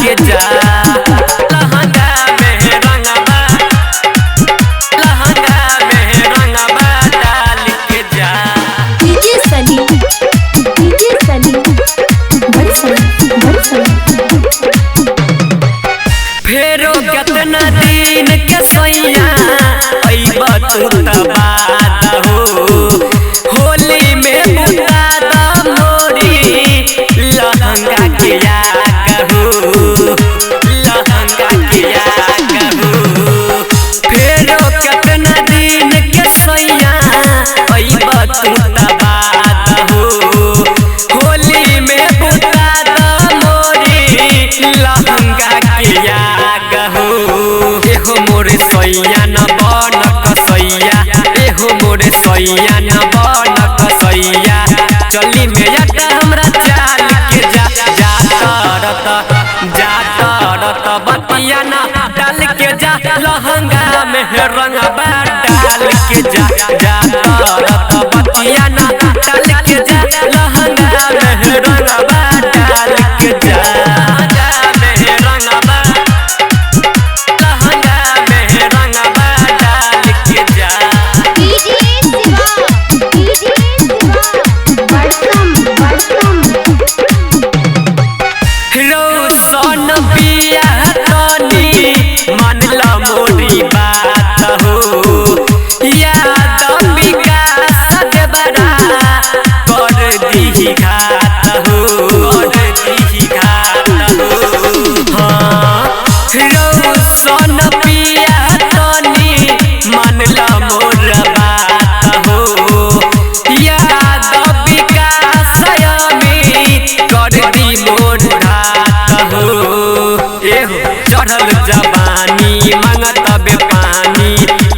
के जा। लहंगा में रंगवा, लहंगा में रंगवा डाल के जा। डीजे सनी, डीजे सनी, बरसन बरसन। फेरो केतना दिन के सैया अइब तू त बाद हो, होली में बुता द मोरी लहंगा के आग हो, लहंगा के आग हो। फेरो केतना दिन के सैया अइब तू त बाद हो, होली में बुता द मोरी लहंगा के आग हो। एहो मोरे सैया न बन कसैया, एहो मोरे सैया न बन कसैया, चली में अड्डा हमरा चाल के जा। जा तरत, जा तरत बतिया ना डाल के जा, लहंगा में रंगवा डाल के जा। जा तरत बतिया ना डाल के जा, लहंगा में रंगवा डाल के जा। लहंगा में रंगवा, लहंगा में रंगवा डाल के जा। डीजे शिवा, डीजे शिवा, बरसन बरसन। रौशन पिया तनी मानला मोरी बात हो, याद विकास देवरा कर दीही घात हो, कर दीही घात हो। हाँ, रौशन पिया तनी मानला मोर बात हो, याद विकास अमित कर दी मोर घात हो। एहो चढ़ल जवानी मांगत बे पानी,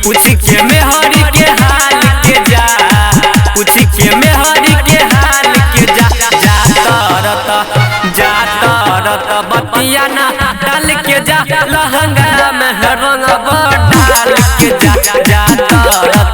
पूछ के मेहरी के हाल के जा, पूछ के मेहरी के हाल के जा। जा तरत, जा तरत बतिया ना डाल के जा, लहंगा में रंगवा डाल के जा। जा तरत